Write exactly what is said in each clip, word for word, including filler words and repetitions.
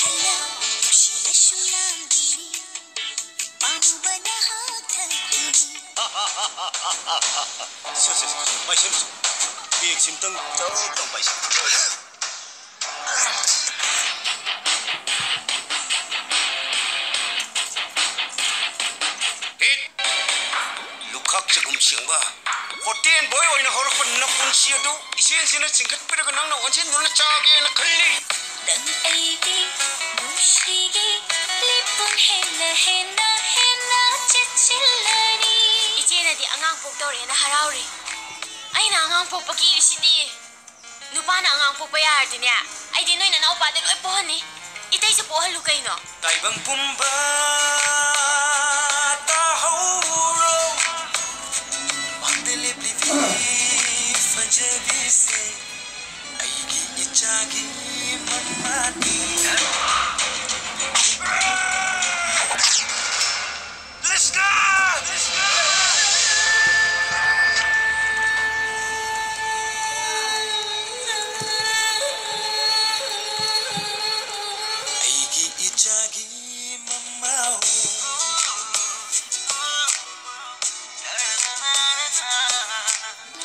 ꯅꯨꯡꯁꯤꯅꯁꯨ ꯂꯥꯡꯕꯤꯅꯤ, ꯄꯥꯝꯕꯅ ꯍꯛꯊꯈꯤꯅꯤ꯫ ꯁꯦ, ꯁꯦ, ꯁꯦ, ꯄꯥꯏꯁꯤꯜꯂꯨ꯫ ꯕꯦꯒꯁꯤ ꯑꯝꯇꯪ ꯆꯥꯎ ꯇꯧ ꯄꯥꯏꯁꯤꯜꯂꯨ꯫ ꯍꯤꯠ! ꯂꯨꯈꯥꯛ ꯆꯒꯨꯝ ꯁꯦꯡꯕ ꯍꯣꯇꯦꯜ ꯕꯣꯏ ꯑꯣꯏꯅ ꯍꯧꯔꯛꯄ ꯅꯄꯨꯟꯁꯤ ꯑꯗꯨ ꯏꯆꯦꯟꯁꯤꯅ ꯆꯤꯡꯈꯠꯄꯤꯔꯒ ꯅꯪꯅ ꯑꯣꯟꯁꯤꯟꯗꯨꯅ ꯆꯥꯒꯦꯅ ꯈꯜꯂꯤ꯫ ꯅꯪ ꯑꯩꯒꯤ ꯅꯨꯡꯁꯤꯒꯤ ꯂꯤꯞꯄꯨꯟ ꯍꯦꯟꯅ, ꯍꯦꯟꯅ, ꯍꯦꯟꯅ ꯆꯦꯠꯁꯤꯜꯂꯅꯤ꯫ ꯏꯆꯦꯅꯗꯤ ꯑꯉꯥꯡ ꯄꯣꯛꯇꯧꯔꯦꯅ ꯍꯔꯥꯎꯔꯤ꯫ ꯑꯩꯅ ꯑꯉꯥꯡ ꯄꯣꯛꯄ ꯀꯤꯔꯤꯁꯤꯗꯤ꯫ ꯅꯨꯄꯥꯅ ꯑꯉꯥꯡ ꯄꯣꯛꯄ ꯌꯥꯔꯗꯤꯅꯦ, ꯑꯩꯗꯤ ꯅꯣꯏ ꯅꯅꯥꯎꯄꯥꯗ ꯂꯣꯏ ꯄꯣꯛꯍꯟꯅꯤ꯫ ꯏꯇꯩꯁꯨ ꯄꯣꯛꯍꯜꯂꯨ ꯀꯩꯅꯣ꯫ ꯇꯥꯏꯕꯪ ꯄꯨꯝꯕ ꯇꯥꯍꯧꯔꯣ꯫ ꯃꯥꯡꯗ ꯂꯦꯞꯂꯤꯕꯤ ꯐꯖꯕꯤꯁꯦ, ꯑꯩꯒꯤ ꯏꯆꯥꯒꯤ ꯃꯃꯥꯅꯤ꯫ ꯂꯤꯁꯅꯥ! ꯂꯤꯁꯅꯥ! ꯑꯩꯒꯤ ꯏꯆꯥꯒꯤ ꯃꯃꯥ꯫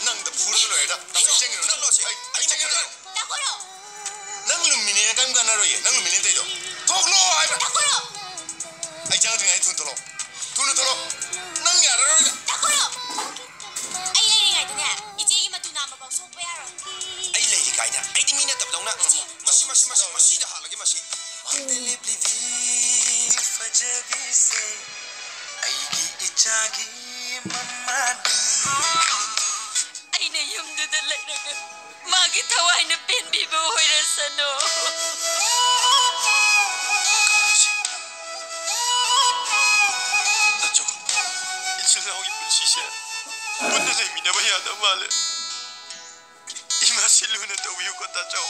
ꯅꯪꯗ ꯐꯨꯔꯒ ꯂꯣꯏꯔꯦꯗ꯫ ꯇꯥꯃꯣ, ꯆꯦꯟꯒꯅꯨ, ꯅꯪ꯫ ꯆꯠꯂꯣ, ꯁꯤ꯫ ꯑꯩ, ꯑꯩ ꯆꯦꯟꯒꯅꯨ꯫ ꯇꯥꯈꯨꯔꯣ! ꯅꯪ ꯂꯨꯝꯃꯤꯅꯦꯅ ꯀꯔꯤꯝ ꯀꯥꯟꯅꯔꯣꯏꯌꯦ꯫ ꯅꯪ ꯂꯨꯝꯃꯤꯅꯦ ꯇꯧꯔꯤꯗꯣ꯫ ꯊꯣꯛꯂꯣ ꯍꯥꯏꯕ꯫ ꯇꯥꯈꯨꯔꯣ! ꯑꯩ ꯆꯪꯉꯛꯇ꯭ꯔꯤꯉꯩ ꯊꯨꯅ ꯊꯣꯛꯂꯛꯑꯣ꯫ ꯊꯨꯅ ꯊꯣꯛꯂꯛꯑꯣ꯫ ꯅꯪ ꯌꯥꯔꯔꯣꯏ꯫ ꯇꯥꯈꯨꯔꯣ! ꯑꯩ ꯂꯩꯔꯤꯉꯩꯗꯅꯦ, ꯏꯆꯦꯒꯤ ꯃꯇꯨ ꯅꯥꯝꯃꯐꯥꯎ ꯁꯣꯛꯄ ꯌꯥꯔꯣꯏ꯫ ꯑꯩ ꯂꯩꯔꯤ ꯀꯥꯏꯅ? ꯑꯩꯗꯤ ꯃꯤ ꯅꯠꯇꯕꯗꯧꯅ꯫ ꯏꯆꯦ꯫ ꯃꯁꯤ, ꯃꯁꯤ, ꯃꯁꯤ, ꯃꯁꯤꯗ ꯍꯥꯠꯂꯒꯦ, ꯃꯁꯤ꯫ ꯃꯥꯡꯗ ꯂꯦꯞꯂꯤꯕꯤ ꯐꯖꯕꯤꯁꯦ, ꯑꯩꯒꯤ ꯏꯆꯥꯒꯤ ꯃꯃꯥꯅꯤ꯫ ꯑꯩꯅ ꯌꯨꯝꯗꯨꯗ ꯂꯩꯔꯒ ꯃꯥꯒꯤ ꯊꯋꯥꯏꯅ ꯄꯦꯟꯕꯤꯕ ꯑꯣꯏꯔꯁꯅꯨ꯫ ꯇꯥꯆꯧ, ꯏꯆꯤꯜ ꯏꯅꯥꯎꯒꯤ ꯄꯨꯟꯁꯤꯁꯦ ꯄꯨꯟꯅ ꯂꯩꯃꯤꯟꯅꯕ ꯌꯥꯗꯕ ꯃꯥꯜꯂꯦ꯫ ꯏꯃꯥꯁꯤ ꯂꯨꯅ ꯇꯧꯕꯤꯌꯨꯀꯣ, ꯇꯥꯆꯧ꯫